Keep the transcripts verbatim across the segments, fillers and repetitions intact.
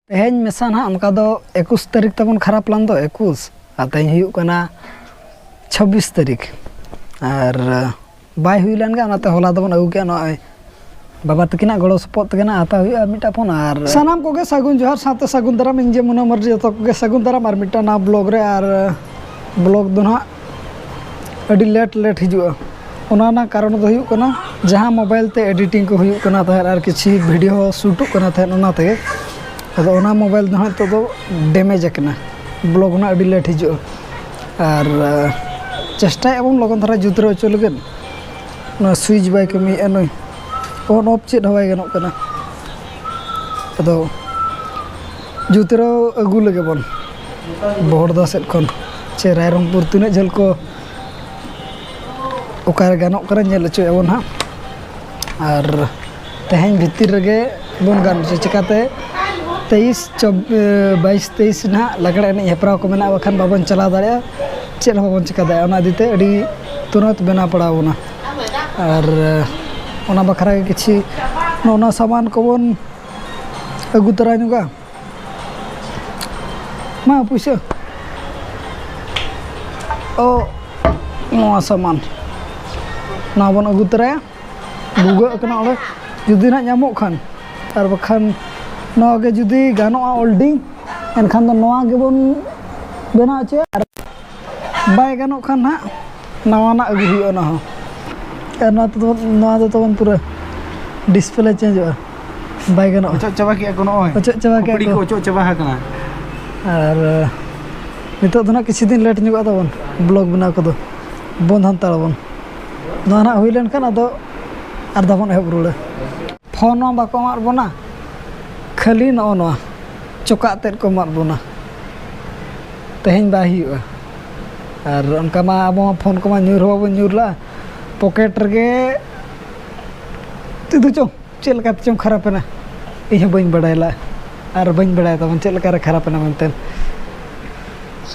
ᱛᱮᱦᱮᱧ ᱢᱮᱥᱟ ᱱᱟᱦᱟᱜ ᱚᱱᱠᱟ ᱫᱚ ᱮᱠᱩᱥ ᱛᱟᱹᱨᱤᱠᱷ ᱛᱟᱵᱚᱱ ᱠᱷᱟᱨᱟᱯ ᱞᱮᱱ ᱫᱚ, ᱮᱠᱩᱥ, ᱟᱨ ᱛᱮᱦᱮᱧ ᱦᱩᱭᱩᱜ ᱠᱟᱱᱟ ᱪᱷᱟᱵᱵᱤᱥ ᱛᱟᱹᱨᱤᱠᱷ, ᱟᱨ ᱵᱟᱭ ᱦᱩᱭ ᱞᱮᱱ ᱜᱮ, ᱚᱱᱟᱛᱮ ᱦᱚᱞᱟ ᱫᱚᱵᱚᱱ ᱟᱹᱜᱩ ᱠᱮᱜᱼᱟ᱾ ᱱᱚᱜᱼᱚᱭ ᱵᱟᱵᱟ ᱛᱟᱹᱠᱤᱱᱟᱜ ᱜᱚᱲᱚ ᱥᱚᱯᱚᱦᱚᱫ ᱛᱮᱜᱮ ᱱᱟᱜ ᱦᱟᱛᱟᱣ ᱦᱩᱭᱩᱜᱼᱟ ᱢᱤᱫᱴᱟᱜ ᱯᱷᱳᱱ᱾ ᱟᱨ ᱥᱟᱱᱟᱢ ᱠᱚᱜᱮ ᱥᱟᱹᱜᱩᱱ ᱡᱚᱦᱟᱨ, ᱥᱟᱶᱛᱮ ᱥᱟᱹᱜᱩᱱ ᱫᱟᱨᱟᱢ᱾ ᱤᱧ ᱡᱮ ᱢᱩᱱᱟ ᱢᱟᱹᱨᱰᱤ, ᱡᱚᱛᱚ ᱠᱚᱜᱮ ᱥᱟᱹᱜᱩᱱ ᱫᱟᱨᱟᱢ ᱟᱨ ᱢᱤᱫᱴᱟᱝ ᱱᱟᱣᱟ ᱵᱞᱚᱜ ᱨᱮ᱾ ᱟᱨ ᱵᱞᱚᱜ ᱫᱚ ᱱᱟᱦᱟᱜ ᱟᱹᱰᱤ ᱞᱮᱴ ᱞᱮᱴ ᱦᱤᱡᱩᱜᱼᱟ᱾ ᱚᱱᱟ ᱨᱮᱱᱟᱜ ᱠᱟᱨᱚᱱ ᱫᱚ ᱦᱩᱭᱩᱜ ᱠᱟᱱᱟ, ᱡᱟᱦᱟᱸ ᱢᱳᱵᱟᱭᱤᱞ ᱛᱮ ᱮᱰᱤᱴᱤᱝ ᱠᱚ ᱦᱩᱭᱩᱜ ᱠᱟᱱᱟ ᱛᱟᱦᱮᱸᱫ ᱟᱨ ᱠᱤᱪᱷᱩ ᱵᱷᱤᱰᱤᱭᱳ ᱦᱚᱸ ᱥᱩᱴᱚᱜ ᱠᱟᱱᱟ ᱛᱟᱦᱮᱸᱫ, ᱚᱱᱟ ᱛᱮᱜᱮ᱾ ᱟᱫᱚ ᱚᱱᱟ ᱢᱳᱵᱟᱭᱤᱞ ᱫᱚ ᱱᱟᱦᱟᱜ ᱱᱤᱛᱚᱜ ᱫᱚ ᱰᱮᱢᱮᱡᱽ ᱟᱠᱟᱱᱟ, ᱵᱞᱚᱜ ᱨᱮᱱᱟᱜ ᱟᱹᱰᱤ ᱞᱮᱴ ᱦᱤᱡᱩᱜᱼᱟ᱾ ᱟᱨ ᱪᱮᱥᱴᱟᱭᱮᱫ ᱟᱵᱚᱱ ᱞᱚᱜᱚᱱ ᱫᱷᱟᱨᱟ ᱡᱩᱛ ᱨᱮ ᱦᱚᱪᱚ ᱞᱟᱹᱜᱤᱫ᱾ ᱱᱚᱣᱟ ᱥᱩᱭᱤᱪ ᱵᱟᱭ ᱠᱟᱹᱢᱤᱭᱮᱫᱼᱟ ᱱᱩᱭ, ᱚᱱ ᱚᱯᱷ ᱪᱮᱫ ᱦᱚᱸ ᱵᱟᱭ ᱜᱟᱱᱚᱜ ᱠᱟᱱᱟ᱾ ᱟᱫᱚ ᱡᱩᱛ ᱨᱮ ᱟᱹᱜᱩ ᱞᱮᱜᱮ ᱵᱚᱱ ᱵᱚᱦᱚᱲᱫᱟ ᱥᱮᱫ ᱠᱷᱚᱱ, ᱪᱮ ᱨᱟᱭᱨᱚᱝᱯᱩᱨ ᱛᱤᱱᱟᱹᱜ ᱡᱷᱟᱹᱞ ᱠᱚ ᱚᱠᱟᱨᱮ ᱜᱟᱱᱚᱜ ᱠᱟᱱᱟ, ᱧᱮᱞ ᱦᱚᱪᱚᱭᱟᱵᱚᱱ ᱦᱟᱸᱜ᱾ ᱟᱨ ᱛᱮᱦᱮᱧ ᱵᱷᱤᱛᱤᱨ ᱨᱮᱜᱮ ᱵᱚᱱ ᱜᱟᱱ ᱦᱚᱪᱚᱭᱟ, ᱪᱤᱠᱟᱹᱛᱮ ᱛᱮᱭᱤᱥ ᱪᱚᱵ-, ᱮ, ᱵᱟᱭᱤᱥ ᱛᱮᱭᱤᱥ ᱱᱟᱦᱟᱜ ᱞᱟᱜᱽᱲᱮ ᱮᱱᱮᱡ ᱦᱮᱯᱨᱟᱣ ᱠᱚ ᱢᱮᱱᱟᱜᱼᱟ, ᱵᱟᱠᱷᱟᱱ ᱵᱟᱵᱚᱱ ᱪᱟᱞᱟᱣ ᱫᱟᱲᱮᱭᱟᱜᱼᱟ, ᱪᱮᱫ ᱦᱚᱸ ᱵᱟᱵᱚᱱ ᱪᱤᱠᱟᱹ ᱫᱟᱲᱮᱭᱟᱜᱼᱟ᱾ ᱚᱱᱟ ᱤᱫᱤ ᱛᱮ ᱟᱹᱰᱤ ᱛᱩᱨᱟᱹᱛ ᱵᱮᱱᱟᱣ ᱯᱟᱲᱟᱣ ᱵᱚᱱᱟ᱾ ᱟᱨ, ᱮ, ᱚᱱᱟ ᱵᱟᱠᱷᱨᱟ ᱜᱮ ᱠᱤᱪᱷᱤ ᱱᱚᱜᱼᱚ ᱱᱚᱣᱟ ᱥᱟᱢᱟᱱ ᱠᱚᱵᱚᱱ ᱟᱹᱜᱩ ᱛᱚᱨᱟ ᱧᱚᱜᱟ᱾ ᱢᱟ ᱯᱩᱭᱥᱟᱹ᱾ ᱚ, ᱱᱚᱣᱟ ᱥᱟᱢᱟᱱ ᱱᱚᱣᱟ ᱵᱚᱱ ᱟᱹᱜᱩ ᱛᱚᱨᱟᱭᱟ᱾ ᱵᱷᱩᱜᱟᱹᱜ ᱠᱟᱱᱟ ᱚᱸᱰᱮ, ᱡᱩᱫᱤ ᱱᱟᱜ ᱧᱟᱢᱚᱜ ᱠᱷᱟᱱ, ᱟᱨ ᱵᱟᱠᱷᱟᱱ ᱱᱚᱣᱟ ᱜᱮ ᱡᱩᱫᱤ ᱜᱟᱱᱚᱜᱼᱟ ᱚᱞᱰᱤᱝ, ᱮᱱᱠᱷᱟᱱ ᱫᱚ ᱱᱚᱣᱟ ᱜᱮᱵᱚᱱ ᱵᱮᱱᱟᱣ ᱦᱚᱪᱚᱭᱟ᱾ ᱟᱨ ᱵᱟᱭ ᱜᱟᱱᱚᱜ ᱠᱷᱟᱱ ᱱᱟᱜ ᱱᱟᱣᱟᱱᱟᱜ ᱟᱹᱜᱩ ᱦᱩᱭᱩᱜᱼᱟ ᱚᱱᱟ ᱦᱚᱸ᱾ ᱟᱨ ᱱᱚᱣᱟ ᱛᱮᱫᱚ, ᱱᱚᱣᱟ ᱫᱚ ᱛᱟᱵᱚᱱ ᱯᱩᱨᱟᱹ ᱰᱤᱥᱯᱞᱮ ᱪᱮᱧᱡᱚᱜᱼᱟ, ᱵᱟᱭ ᱜᱟᱱᱚᱜᱼᱟ᱾ ᱚᱪᱚᱜ ᱪᱟᱵᱟ ᱠᱮᱜᱼᱟ ᱠᱚ ᱱᱚᱜᱼᱚᱭ᱾ ᱚᱪᱚᱜ ᱪᱟᱵᱟ ᱠᱮᱜᱼᱟ ᱠᱚ᱾ ᱠᱚ ᱚᱪᱚᱜ ᱪᱟᱵᱟ ᱟᱠᱟᱱᱟ᱾ ᱟᱨ, ᱱᱤᱛᱚᱜ ᱫᱚ ᱱᱟᱜ ᱠᱤᱪᱷᱩ ᱫᱤᱱ ᱞᱮᱴ ᱧᱚᱜᱚᱜᱼᱟ ᱛᱟᱵᱚᱱ ᱵᱞᱚᱜ ᱵᱮᱱᱟᱣ ᱠᱚᱫᱚ, ᱵᱚᱱᱫᱷ ᱦᱟᱛᱟᱲ ᱟᱵᱚᱱ᱾ ᱱᱚᱣᱟ ᱱᱟᱜ ᱦᱩᱭ ᱞᱮᱱᱠᱷᱟᱱ ᱟᱫᱚ ᱟᱨ ᱫᱷᱟᱣ ᱵᱚᱱ ᱮᱦᱚᱵ ᱨᱩᱣᱟᱹᱲᱟ᱾ ᱯᱷᱳᱱ ᱢᱟ ᱵᱟᱠᱚ ᱮᱢᱟᱫ ᱵᱚᱱᱟ, ᱠᱷᱟᱹᱞᱤ ᱱᱚᱜᱼᱚ ᱱᱚᱣᱟ ᱪᱚᱠᱟᱜ ᱛᱮᱫ ᱠᱚ ᱮᱢᱟᱫ ᱵᱚᱱᱟ᱾ ᱛᱮᱦᱮᱧ ᱵᱟᱭ ᱦᱩᱭᱩᱜᱼᱟ᱾ ᱟᱨ ᱚᱱᱠᱟ ᱢᱟ ᱟᱵᱚ ᱢᱟ ᱯᱷᱳᱱ ᱠᱚᱢᱟ ᱧᱩᱨ ᱦᱚᱸ ᱵᱟᱵᱚᱱ ᱧᱩᱨ ᱞᱟᱜᱼᱟ, ᱯᱚᱠᱮᱴ ᱨᱮᱜᱮ ᱛᱤᱫᱩ ᱪᱚᱝ ᱪᱮᱫ ᱞᱮᱠᱟ ᱛᱮᱪᱚᱝ ᱠᱷᱟᱨᱟᱯ ᱮᱱᱟ, ᱤᱧ ᱦᱚᱸ ᱵᱟᱹᱧ ᱵᱟᱲᱟᱭ ᱞᱟᱜᱼᱟ᱾ ᱟᱨ ᱵᱟᱹᱧ ᱵᱟᱲᱟᱭ ᱛᱟᱵᱚᱱ ᱪᱮᱫ ᱞᱮᱠᱟ ᱨᱮ ᱠᱷᱟᱨᱟᱯ ᱮᱱᱟ ᱢᱮᱱᱛᱮ᱾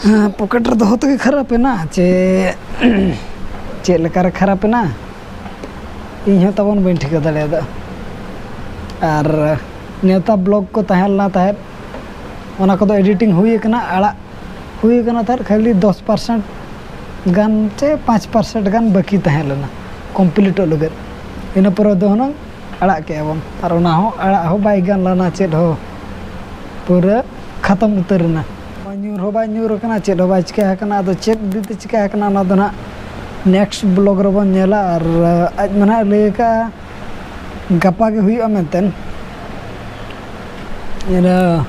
ᱦᱮᱸ, ᱯᱚᱠᱮᱴ ᱨᱮ ᱫᱚᱦᱚ ᱛᱮᱜᱮ ᱠᱷᱟᱨᱟᱯ ᱮᱱᱟ ᱪᱮ ᱪᱮᱫ ᱞᱮᱠᱟ ᱨᱮ ᱠᱷᱟᱨᱟᱯ ᱮᱱᱟ, ᱤᱧ ᱦᱚᱸ ᱛᱟᱵᱚᱱ ᱵᱟᱹᱧ ᱴᱷᱤᱠᱟᱹ ᱫᱟᱲᱮᱭᱟᱫᱟ᱾ ᱟᱨ ᱱᱮᱣᱛᱟ ᱵᱞᱚᱜ ᱠᱚ ᱛᱟᱦᱮᱸ ᱞᱮᱱᱟ ᱛᱟᱦᱮᱸᱫ, ᱚᱱᱟ ᱠᱚᱫᱚ ᱮᱰᱤᱴᱤᱝ ᱦᱩᱭ ᱟᱠᱟᱱᱟ, ᱟᱲᱟᱜ ᱦᱩᱭ ᱟᱠᱟᱱᱟ, ᱛᱟᱦᱮᱸᱫ ᱠᱷᱟᱹᱞᱤ ᱫᱚᱥ ᱯᱟᱨᱥᱮᱱᱴ ᱜᱟᱱ ᱪᱮ ᱯᱟᱸᱪ ᱯᱟᱨᱥᱮᱱᱴ ᱜᱟᱱ ᱵᱟᱹᱠᱤ ᱛᱟᱦᱮᱸ ᱞᱮᱱᱟ ᱠᱚᱢᱯᱞᱤᱴᱚᱜ ᱞᱟᱹᱜᱤᱫ᱾ ᱤᱱᱟᱹ ᱯᱚᱨᱮ ᱫᱚ ᱦᱩᱱᱟᱹᱝ ᱟᱲᱟᱜ ᱠᱮᱜᱼᱟ ᱵᱚᱱ, ᱟᱨ ᱚᱱᱟ ᱦᱚᱸ ᱟᱲᱟᱜ ᱦᱚᱸ ᱵᱟᱭ ᱜᱟᱱ ᱞᱮᱱᱟ, ᱪᱮᱫ ᱦᱚᱸ ᱯᱩᱨᱟᱹ ᱠᱷᱟᱛᱚᱢ ᱩᱛᱟᱹᱨ ᱮᱱᱟ᱾ ᱧᱩᱨ ᱦᱚᱸ ᱵᱟᱭ ᱧᱩᱨ ᱟᱠᱟᱱᱟ, ᱪᱮᱫ ᱦᱚᱸ ᱵᱟᱭ ᱪᱤᱠᱟ ᱟᱠᱟᱱᱟ᱾ ᱟᱫᱚ ᱪᱮᱫ ᱤᱫᱤ ᱛᱮ ᱪᱤᱠᱟ ᱟᱠᱟᱱᱟ, ᱚᱱᱟ ᱫᱚ ᱱᱟᱦᱟᱜ ᱱᱮᱠᱥᱴ ᱵᱞᱚᱜ ᱨᱮᱵᱚᱱ ᱧᱮᱞᱟ᱾ ᱟᱨ ᱟᱡ ᱢᱟ ᱱᱟᱦᱟᱜ ᱞᱟᱹᱭ ᱟᱠᱟᱫᱼᱟ ᱜᱟᱯᱟ ᱜᱮ ᱦᱩᱭᱩᱜᱼᱟ ᱢᱮᱱᱛᱮ, ᱤᱱᱟᱹ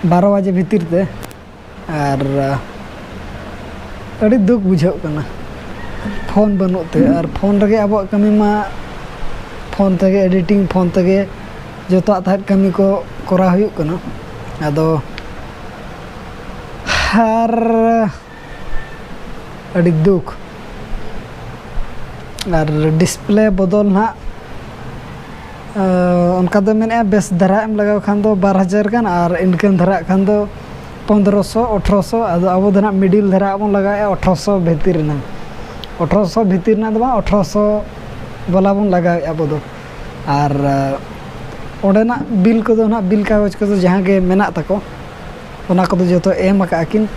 ᱵᱟᱨᱚ ᱵᱟᱡᱮ ᱵᱷᱤᱛᱤᱨ ᱛᱮ᱾ ᱟᱨ ᱟᱹᱰᱤ ᱫᱩᱠ ᱵᱩᱡᱷᱟᱹᱜ ᱠᱟᱱᱟ ᱯᱷᱳᱱ ᱵᱟᱹᱱᱩᱜ ᱛᱮ᱾ ᱟᱨ ᱯᱷᱳᱱ ᱨᱮᱜᱮ ᱟᱵᱚᱣᱟᱜ ᱠᱟᱹᱢᱤ ᱢᱟ ᱯᱷᱳᱱ ᱛᱮᱜᱮ ᱮᱰᱤᱴᱤᱝ, ᱯᱷᱳᱱ ᱛᱮᱜᱮ ᱡᱚᱛᱚᱣᱟᱜ ᱛᱟᱦᱮᱸᱫ ᱠᱟᱹᱢᱤ ᱠᱚ ᱠᱚᱨᱟᱣ ᱦᱩᱭᱩᱜ ᱠᱟᱱᱟ᱾ ᱟᱫᱚ ᱟᱨ ᱟᱹᱰᱤ ᱫᱩᱠ᱾ ᱟᱨ ᱰᱤᱥᱯᱞᱮ ᱵᱚᱫᱚᱞ ᱱᱟᱦᱟᱜ, ᱟᱸ, ᱚᱱᱠᱟ ᱫᱚ ᱢᱮᱱᱮᱫᱼᱟ, ᱵᱮᱥ ᱫᱷᱟᱨᱟ ᱮᱢ ᱞᱟᱜᱟᱣ ᱠᱷᱟᱱ ᱫᱚ ᱵᱟᱨ ᱦᱟᱡᱟᱨ ᱜᱟᱱ, ᱟᱨ ᱤᱱᱠᱟᱹᱱ ᱫᱷᱟᱨᱟ ᱠᱷᱟᱱ ᱫᱚ ᱯᱚᱱᱫᱽᱨᱚᱥᱚ, ᱟᱴᱷᱨᱚᱥᱚ᱾ ᱟᱫᱚ ᱟᱵᱚ ᱫᱚ ᱱᱟᱦᱟᱜ ᱢᱤᱰᱤᱞ ᱫᱷᱟᱨᱟ ᱵᱚᱱ ᱞᱟᱜᱟᱣᱮᱫᱼᱟ, ᱟᱴᱷᱨᱚᱥᱚ ᱵᱷᱤᱛᱤᱨ ᱨᱮᱱᱟᱜ, ᱟᱴᱷᱨᱚᱥᱚ ᱵᱷᱤᱛᱤᱨ ᱨᱮᱱᱟᱜ ᱫᱚ ᱵᱟᱝ, ᱟᱴᱷᱨᱚᱥᱚ ᱵᱟᱞᱟ ᱵᱚᱱ ᱞᱟᱜᱟᱣᱮᱫᱼᱟ ᱟᱵᱚ ᱫᱚ᱾ ᱟᱨ ᱟᱸ, ᱚᱸᱰᱮᱱᱟᱜ ᱵᱤᱞ ᱠᱚᱫᱚ ᱱᱟᱦᱟᱜ, ᱵᱤᱞ ᱠᱟᱜᱚᱡᱽ ᱠᱚᱫᱚ ᱡᱟᱦᱟᱸ ᱜᱮ ᱢᱮᱱᱟᱜ ᱛᱟᱠᱚ, ᱚᱱᱟ ᱠᱚᱫᱚ ᱡᱚᱛᱚ ᱮᱢ ᱟᱠᱟᱫᱼᱟ ᱠᱤᱱ᱾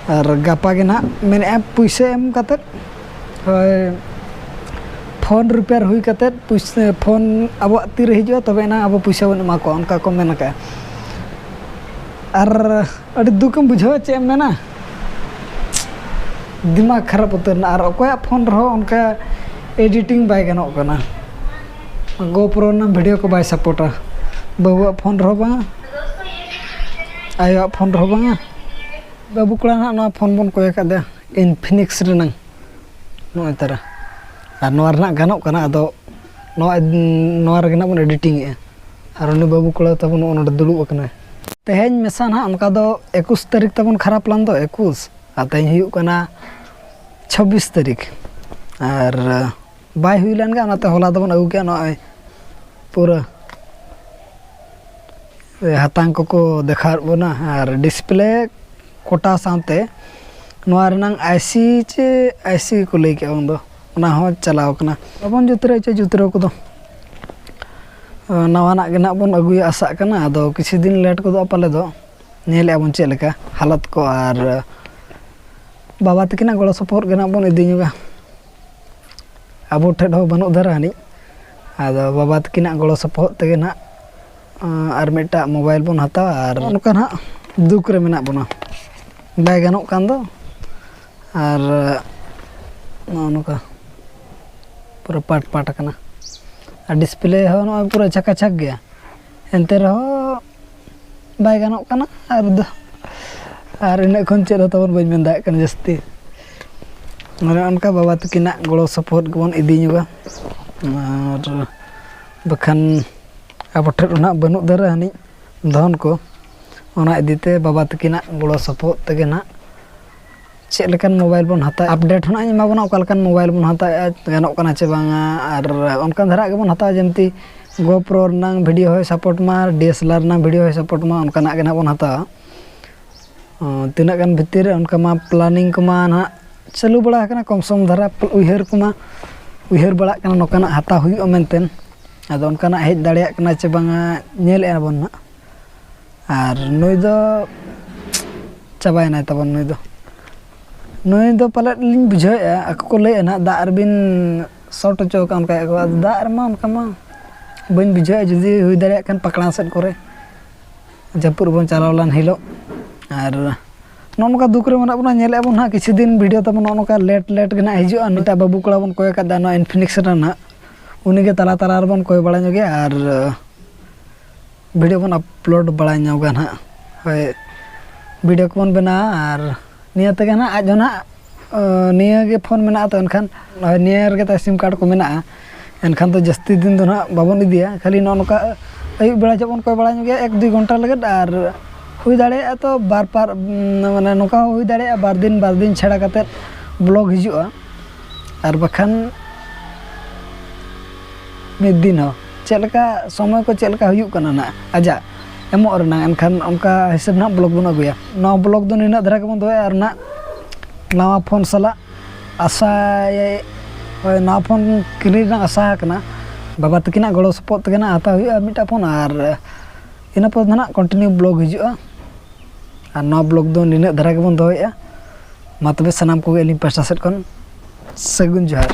ᱟᱨ ᱜᱟᱯᱟ ᱜᱮ ᱱᱟᱦᱟᱜ ᱢᱮᱱᱮᱫᱼᱟ, ᱯᱩᱭᱥᱟᱹ ᱮᱢ ᱠᱟᱛᱮᱫ, ᱦᱳᱭ, ᱯᱷᱳᱱ ᱨᱤᱯᱮᱭᱟᱨ ᱦᱩᱭ ᱠᱟᱛᱮᱫ ᱯᱩᱭᱥᱟᱹ, ᱯᱷᱳᱱ ᱟᱵᱚᱣᱟᱜ ᱛᱤᱨᱮ ᱦᱤᱡᱩᱜᱼᱟ, ᱛᱚᱵᱮ ᱮᱱᱟᱝ ᱟᱵᱚ ᱯᱩᱭᱥᱟᱹ ᱵᱚᱱ ᱮᱢᱟ ᱠᱚᱣᱟ, ᱚᱱᱠᱟ ᱠᱚ ᱢᱮᱱ ᱟᱠᱟᱫᱼᱟ᱾ ᱟᱨ ᱟᱹᱰᱤ ᱫᱩᱠᱮᱢ ᱵᱩᱡᱷᱟᱹᱣᱟ, ᱪᱮᱫ ᱮᱢ ᱢᱮᱱᱟ, ᱫᱤᱢᱟᱜᱽ ᱠᱷᱟᱨᱟᱯ ᱩᱛᱟᱹᱨ ᱮᱱᱟ᱾ ᱟᱨ ᱚᱠᱚᱭᱟᱜ ᱯᱷᱳᱱ ᱨᱮᱦᱚᱸ ᱚᱱᱠᱟ ᱮᱰᱤᱴᱤᱝ ᱵᱟᱭ ᱜᱟᱱᱚᱜ ᱠᱟᱱᱟ᱾ ᱜᱳᱯᱨᱳ ᱨᱮᱱᱟᱜ ᱵᱷᱤᱰᱤᱭᱳ ᱠᱚ ᱵᱟᱭ ᱥᱟᱯᱳᱨᱴᱟ᱾ ᱵᱟᱹᱵᱩᱣᱟᱜ ᱯᱷᱳᱱ ᱨᱮᱦᱚᱸ ᱵᱟᱝᱟ, ᱟᱭᱳᱣᱟᱜ ᱯᱷᱳᱱ ᱨᱮᱦᱚᱸ ᱵᱟᱝᱟ᱾ ᱵᱟᱹᱵᱩ ᱠᱚᱲᱟ ᱱᱟᱦᱟᱜ ᱱᱚᱣᱟ ᱯᱷᱳᱱ ᱵᱚᱱ ᱠᱚᱭ ᱟᱠᱟᱫᱮᱭᱟ, ᱤᱱᱯᱷᱤᱱᱤᱠᱥ ᱨᱮᱱᱟᱝ, ᱱᱚᱜᱼᱚᱭ ᱛᱟᱨᱟ᱾ ᱟᱨ ᱱᱚᱣᱟ ᱨᱮᱱᱟᱜ ᱜᱟᱱᱚᱜ ᱠᱟᱱᱟ, ᱟᱫᱚ ᱱᱚᱣᱟ, ᱱᱚᱣᱟ ᱨᱮᱜᱮ ᱱᱟᱜ ᱵᱚᱱ ᱮᱰᱤᱴᱤᱝ ᱮᱜᱼᱟ᱾ ᱟᱨ ᱩᱱᱤ ᱵᱟᱹᱵᱩ ᱠᱚᱲᱟ ᱛᱟᱵᱚᱱ ᱱᱚᱜᱼᱚ ᱱᱚᱰᱮ ᱫᱩᱲᱩᱵ ᱟᱠᱟᱱᱟᱭ᱾ ᱛᱮᱦᱮᱧ ᱢᱮᱥᱟ ᱱᱟᱦᱟᱜ ᱚᱱᱠᱟ ᱫᱚ ᱮᱠᱩᱥ ᱛᱟᱹᱨᱤᱠᱷ ᱛᱟᱵᱚᱱ ᱠᱷᱟᱨᱟᱯ ᱞᱮᱱ ᱫᱚ, ᱮᱠᱩᱥ, ᱟᱨ ᱛᱮᱦᱮᱧ ᱦᱩᱭᱩᱜ ᱠᱟᱱᱟ ᱪᱷᱟᱵᱵᱤᱥ ᱛᱟᱹᱨᱤᱠᱷ᱾ ᱟᱨ ᱵᱟᱭ ᱦᱩᱭ ᱞᱮᱱ ᱜᱮ, ᱚᱱᱟᱛᱮ ᱦᱚᱞᱟ ᱫᱚᱵᱚᱱ ᱟᱹᱜᱩ ᱠᱮᱜᱼᱟ᱾ ᱱᱚᱜᱼᱚᱭ ᱯᱩᱨᱟᱹ ᱦᱟᱛᱟᱝ ᱠᱚᱠᱚ ᱫᱮᱠᱷᱟᱣᱮᱫ ᱵᱚᱱᱟ, ᱟᱨ ᱰᱤᱥᱯᱞᱮ ᱠᱚᱴᱟ ᱥᱟᱶᱛᱮ ᱱᱚᱣᱟ ᱨᱮᱱᱟᱝ ᱟᱭᱥᱤ ᱪᱮ ᱟᱭᱥᱤ ᱠᱚ ᱞᱟᱹᱭ ᱠᱮᱜᱼᱟ ᱩᱱᱫᱚ, ᱚᱱᱟ ᱦᱚᱸ ᱪᱟᱞᱟᱣ ᱠᱟᱱᱟ᱾ ᱵᱟᱵᱚᱱ ᱡᱩᱛᱨᱟᱹᱣ ᱦᱚᱪᱚ ᱡᱩᱛᱨᱟᱹᱣ ᱠᱚᱫᱚ, ᱱᱟᱣᱟᱱᱟᱜ ᱜᱮ ᱱᱟᱜ ᱵᱚᱱ ᱟᱹᱜᱩᱭᱟ ᱟᱥᱟᱜ ᱠᱟᱱᱟ᱾ ᱟᱫᱚ ᱠᱤᱪᱷᱩ ᱫᱤᱱ ᱞᱮᱴ ᱜᱚᱫᱚᱜᱼᱟ ᱯᱟᱞᱮ ᱫᱚ, ᱧᱮᱞᱮᱫᱼᱟ ᱵᱚᱱ ᱪᱮᱫ ᱞᱮᱠᱟ ᱦᱟᱞᱚᱛ ᱠᱚ, ᱟᱨ ᱵᱟᱵᱟ ᱛᱟᱹᱠᱤᱱᱟᱜ ᱜᱚᱲᱚ ᱥᱚᱯᱚᱦᱚᱫ ᱜᱮ ᱱᱟᱜ ᱵᱚᱱ ᱤᱫᱤ ᱧᱚᱜᱟ᱾ ᱟᱵᱚ ᱴᱷᱮᱱ ᱦᱚᱸ ᱵᱟᱹᱱᱩᱜ ᱫᱷᱟᱨᱟ ᱟᱹᱱᱤᱡ, ᱟᱫᱚ ᱵᱟᱵᱟ ᱛᱟᱹᱠᱤᱱᱟᱜ ᱜᱚᱲᱚ ᱥᱚᱯᱚᱦᱚᱫ ᱛᱮᱜᱮ ᱱᱟᱜ ᱟᱨ ᱢᱤᱫᱴᱟᱜ ᱢᱳᱵᱟᱭᱤᱞ ᱵᱚᱱ ᱦᱟᱛᱟᱣᱟ᱾ ᱟᱨ ᱱᱚᱝᱠᱟ ᱱᱟᱜ ᱫᱩᱠ ᱨᱮ ᱢᱮᱱᱟᱜ ᱵᱚᱱᱟ, ᱵᱟᱭ ᱜᱟᱱᱚᱜ ᱠᱟᱱ ᱫᱚ᱾ ᱟᱨ ᱱᱚᱜᱼᱚ ᱱᱚᱝᱠᱟ ᱯᱩᱨᱟᱹ ᱯᱟᱴ ᱯᱟᱴ ᱟᱠᱟᱱᱟ᱾ ᱟᱨ ᱰᱤᱥᱯᱞᱮ ᱦᱚᱸ ᱱᱚᱜᱼᱚᱭ ᱯᱩᱨᱟᱹ ᱪᱷᱟᱠᱟ ᱪᱷᱟᱠ ᱜᱮᱭᱟ, ᱮᱱᱛᱮ ᱨᱮᱦᱚᱸ ᱵᱟᱭ ᱜᱟᱱᱚᱜ ᱠᱟᱱᱟ᱾ ᱟᱨ ᱫᱚ ᱟᱨ ᱤᱱᱟᱹᱜ ᱠᱷᱚᱱ ᱪᱮᱫ ᱦᱚᱸ ᱛᱟᱵᱚᱱ ᱵᱟᱹᱧ ᱢᱮᱱ ᱫᱟᱲᱮᱭᱟᱜ ᱠᱟᱱᱟ ᱡᱟᱹᱥᱛᱤ᱾ ᱚᱱᱮ ᱚᱱᱠᱟ ᱵᱟᱵᱟ ᱛᱟᱹᱠᱤᱱᱟᱜ ᱜᱚᱲᱚ ᱥᱚᱯᱚᱦᱚᱫ ᱜᱮᱵᱚᱱ ᱤᱫᱤ ᱧᱚᱜᱟ᱾ ᱟᱨ ᱵᱟᱠᱷᱟᱱ ᱟᱵᱚ ᱴᱷᱮᱱ ᱚᱱᱟ ᱵᱟᱹᱱᱩᱜ ᱫᱷᱟᱨᱟ ᱟᱹᱱᱤᱡ ᱫᱷᱚᱱ ᱠᱚ, ᱚᱱᱟ ᱤᱫᱤᱛᱮ ᱵᱟᱵᱟ ᱛᱟᱹᱠᱤᱱᱟᱜ ᱜᱚᱲᱚ ᱥᱚᱯᱚᱦᱚᱫ ᱛᱮᱜᱮ ᱱᱟᱜ ᱪᱮᱫ ᱞᱮᱠᱟᱱ ᱢᱳᱵᱟᱭᱤᱞ ᱵᱚᱱ ᱦᱟᱛᱟᱣᱟ, ᱟᱯᱰᱮᱴ ᱦᱚᱸ ᱱᱟᱜ ᱤᱧ ᱮᱢᱟ ᱵᱚᱱᱟ, ᱚᱠᱟ ᱞᱮᱠᱟᱱ ᱢᱳᱵᱟᱭᱤᱞ ᱵᱚᱱ ᱦᱟᱛᱟᱣᱮᱫᱼᱟ, ᱜᱟᱱᱚᱜ ᱠᱟᱱᱟ ᱪᱮ ᱵᱟᱝᱟ᱾ ᱟᱨ ᱚᱱᱠᱟᱱ ᱫᱷᱟᱨᱟ ᱜᱮᱵᱚᱱ ᱦᱟᱛᱟᱣᱟ, ᱡᱮᱢᱛᱤ ᱜᱳᱯᱨᱳ ᱨᱮᱱᱟᱝ ᱵᱷᱤᱰᱤᱭᱳ ᱦᱚᱸᱭ ᱥᱟᱯᱳᱨᱴ ᱢᱟ, ᱰᱤ ᱮᱥ ᱮᱞ ᱟᱨ ᱨᱮᱱᱟᱝ ᱵᱷᱤᱰᱤᱭᱳ ᱦᱚᱸᱭ ᱥᱟᱯᱳᱨᱴ ᱢᱟ, ᱚᱱᱠᱟᱱᱟᱜ ᱜᱮ ᱱᱟᱜ ᱵᱚᱱ ᱦᱟᱛᱟᱣᱟ᱾ ᱚ, ᱛᱤᱱᱟᱹᱜ ᱜᱟᱱ ᱵᱷᱤᱛᱤᱨ ᱨᱮ ᱚᱱᱠᱟ ᱢᱟ ᱯᱞᱟᱱᱤᱝ ᱠᱚᱢᱟ ᱱᱟᱦᱟᱜ ᱪᱟᱹᱞᱩ ᱵᱟᱲᱟ ᱟᱠᱟᱱᱟ, ᱠᱚᱢ ᱥᱚᱢ ᱫᱷᱟᱨᱟ ᱩᱭᱦᱟᱹᱨ ᱠᱚᱢᱟ ᱩᱭᱦᱟᱹᱨ ᱵᱟᱲᱟᱜ ᱠᱟᱱᱟ ᱱᱚᱝᱠᱟᱱᱟᱜ ᱦᱟᱛᱟᱣ ᱦᱩᱭᱩᱜᱼᱟ ᱢᱮᱱᱛᱮ᱾ ᱟᱫᱚ ᱚᱱᱠᱟᱱᱟᱜ ᱦᱮᱡ ᱫᱟᱲᱮᱭᱟᱜ ᱠᱟᱱᱟ ᱪᱮ ᱵᱟᱝᱟ, ᱧᱮᱞᱮᱫᱼᱟ ᱵᱚᱱ ᱱᱟᱜ᱾ ᱟᱨ ᱱᱩᱭ ᱫᱚ ᱪᱟᱵᱟᱭᱮᱱᱟᱭ ᱛᱟᱵᱚᱱ᱾ ᱱᱩᱭ ᱫᱚ, ᱱᱩᱭ ᱫᱚ ᱯᱟᱞᱮᱫ ᱞᱤᱧ ᱵᱩᱡᱷᱟᱹᱣᱮᱫᱼᱟ, ᱟᱠᱚ ᱠᱚ ᱞᱟᱹᱭᱮᱫᱼᱟ ᱱᱟᱜ ᱫᱟᱜ ᱨᱮᱵᱤᱱ ᱥᱚᱴ ᱦᱚᱪᱚ ᱟᱠᱟᱫ ᱚᱱᱠᱟ ᱜᱮᱠᱚ᱾ ᱟᱫᱚ ᱫᱟᱜ ᱨᱮᱢᱟ ᱚᱱᱠᱟ ᱢᱟ ᱵᱟᱹᱧ ᱵᱩᱡᱷᱟᱹᱣᱮᱫᱼᱟ, ᱡᱩᱫᱤ ᱦᱩᱭ ᱫᱟᱲᱮᱭᱟᱜ ᱠᱷᱟᱱ ᱯᱟᱠᱲᱟ ᱥᱮᱫ ᱠᱚᱨᱮ ᱡᱟᱹᱯᱩᱫ ᱨᱮᱵᱚᱱ ᱪᱟᱞᱟᱣ ᱞᱮᱱ ᱦᱤᱞᱳᱜ᱾ ᱟᱨ ᱱᱚᱜᱼᱚ ᱱᱚᱝᱠᱟ ᱫᱩᱠ ᱨᱮ ᱢᱮᱱᱟᱜ ᱵᱚᱱᱟ, ᱧᱮᱞᱮᱫᱼᱟ ᱵᱚᱱ ᱱᱟᱦᱟᱜ ᱠᱤᱪᱷᱩ ᱫᱤᱱ ᱵᱷᱤᱰᱤᱭᱳ ᱛᱟᱵᱚᱱ ᱱᱚᱜᱼᱚ ᱱᱚᱝᱠᱟ ᱞᱮᱴ ᱞᱮᱴ ᱜᱮ ᱱᱟᱦᱟᱜ ᱦᱤᱡᱩᱜᱼᱟ᱾ ᱢᱤᱫᱴᱟᱜ ᱵᱟᱹᱵᱩ ᱠᱚᱲᱟ ᱵᱚᱱ ᱠᱚᱭ ᱟᱠᱟᱫᱟ ᱱᱚᱣᱟ ᱤᱱᱯᱷᱤᱱᱤᱠᱥ ᱨᱮᱱᱟᱜ, ᱩᱱᱤᱜᱮ ᱛᱟᱞᱟ ᱛᱟᱞᱟ ᱨᱮᱵᱚᱱ ᱠᱚᱭ ᱵᱟᱲᱟ ᱧᱚᱜᱮᱭᱟ ᱟᱨ ᱵᱷᱤᱰᱤᱭᱳ ᱵᱚᱱ ᱟᱯᱞᱳᱰ ᱵᱟᱲᱟ ᱧᱚᱜᱟ ᱱᱟᱦᱟᱜ᱾ ᱦᱳᱭ, ᱵᱷᱤᱰᱤᱭᱳ ᱠᱚᱵᱚᱱ ᱵᱮᱱᱟᱣᱟ ᱟᱨ ᱱᱤᱭᱟᱹ ᱛᱮᱜᱮ ᱱᱟᱦᱟᱜ ᱟᱡ ᱦᱚᱸ ᱱᱟᱦᱟᱜ, ᱟᱸ, ᱱᱤᱭᱟᱹ ᱜᱮ ᱯᱷᱳᱱ ᱢᱮᱱᱟᱜᱼᱟ, ᱛᱚ ᱮᱱᱠᱷᱟᱱ ᱱᱚᱜᱼᱚᱭ ᱱᱤᱭᱟᱹ ᱨᱮᱜᱮ ᱛᱟᱭ ᱥᱤᱢ ᱠᱟᱨᱰ ᱠᱚ ᱢᱮᱱᱟᱜᱼᱟ᱾ ᱮᱱᱠᱷᱟᱱ ᱫᱚ ᱡᱟᱹᱥᱛᱤ ᱫᱤᱱ ᱫᱚ ᱱᱟᱦᱟᱜ ᱵᱟᱵᱚᱱ ᱤᱫᱤᱭᱟ, ᱠᱷᱟᱹᱞᱤ ᱱᱚᱜᱼᱚ ᱱᱚᱝᱠᱟ ᱟᱹᱭᱩᱵ ᱵᱮᱲᱟ ᱡᱚᱦᱚᱜ ᱵᱚᱱ ᱠᱚᱭ ᱵᱟᱲᱟ ᱧᱚᱜ ᱜᱮᱭᱟ ᱮᱠ ᱫᱩᱭ ᱜᱷᱚᱱᱴᱟ ᱞᱟᱹᱜᱤᱫ᱾ ᱟᱨ ᱦᱩᱭ ᱫᱟᱲᱮᱭᱟᱜᱼᱟ ᱛᱚ ᱵᱟᱨ ᱯᱟᱨ, ᱩᱸ, ᱢᱟᱱᱮ ᱱᱚᱝᱠᱟ ᱦᱚᱸ ᱦᱩᱭ ᱫᱟᱲᱮᱭᱟᱜᱼᱟ ᱵᱟᱨ ᱫᱤᱱ ᱵᱟᱨ ᱫᱤᱱ ᱪᱷᱟᱲᱟ ᱠᱟᱛᱮᱫ ᱵᱞᱚᱜ ᱦᱤᱡᱩᱜᱼᱟ, ᱟᱨ ᱵᱟᱠᱷᱟᱱ ᱢᱤᱫ ᱫᱤᱱ ᱦᱚᱸ ᱪᱮᱫ ᱞᱮᱠᱟ ᱥᱚᱢᱚᱭ ᱠᱚ ᱪᱮᱫ ᱞᱮᱠᱟ ᱦᱩᱭᱩᱜ ᱠᱟᱱᱟ ᱱᱟᱜ ᱟᱡᱟᱜ ᱮᱢᱚᱜ ᱨᱮᱱᱟᱜ, ᱮᱱᱠᱷᱟᱱ ᱚᱱᱠᱟ ᱦᱤᱥᱟᱹᱵ ᱱᱟᱜ ᱵᱞᱚᱜ ᱵᱚᱱ ᱟᱹᱜᱩᱭᱟ᱾ ᱱᱚᱣᱟ ᱵᱞᱚᱜ ᱫᱚ ᱱᱤᱱᱟᱹᱜ ᱫᱷᱟᱨᱟ ᱜᱮᱵᱚᱱ ᱫᱚᱦᱚᱭᱟ᱾ ᱟᱨ ᱱᱟᱜ ᱱᱟᱣᱟ ᱯᱷᱳᱱ ᱥᱟᱞᱟᱜ ᱟᱥᱟᱭ, ᱦᱳᱭ, ᱱᱟᱣᱟ ᱯᱷᱳᱱ ᱠᱤᱨᱤᱧ ᱨᱮᱱᱟᱜ ᱟᱥᱟ ᱟᱠᱟᱱᱟ᱾ ᱵᱟᱵᱟ ᱛᱟᱹᱠᱤᱱᱟᱜ ᱜᱚᱲᱚ ᱥᱚᱯᱚᱦᱚᱫ ᱛᱮᱜᱮ ᱱᱟᱜ ᱦᱟᱛᱟᱣ ᱦᱩᱭᱩᱜᱼᱟ ᱢᱤᱫᱴᱟᱜ ᱯᱷᱳᱱ, ᱟᱨ ᱤᱱᱟᱹ ᱯᱚᱨ ᱫᱚ ᱱᱟᱜ ᱠᱚᱱᱴᱤᱱᱤᱭᱩ ᱵᱞᱚᱜ ᱦᱤᱡᱩᱜᱼᱟ᱾ ᱟᱨ ᱱᱚᱣᱟ ᱵᱞᱚᱜ ᱫᱚ ᱱᱤᱱᱟᱹᱜ ᱫᱷᱟᱨᱟ ᱜᱮᱵᱚᱱ ᱫᱚᱦᱚᱭᱮᱫᱼᱟ᱾ ᱢᱟ ᱛᱚᱵᱮ ᱥᱟᱱᱟᱢ ᱠᱚᱜᱮ ᱟᱹᱞᱤᱧ ᱯᱟᱥᱴᱟ ᱥᱮᱫ ᱠᱷᱚᱱ ᱥᱟᱹᱜᱩᱱ ᱡᱚᱦᱟᱨ᱾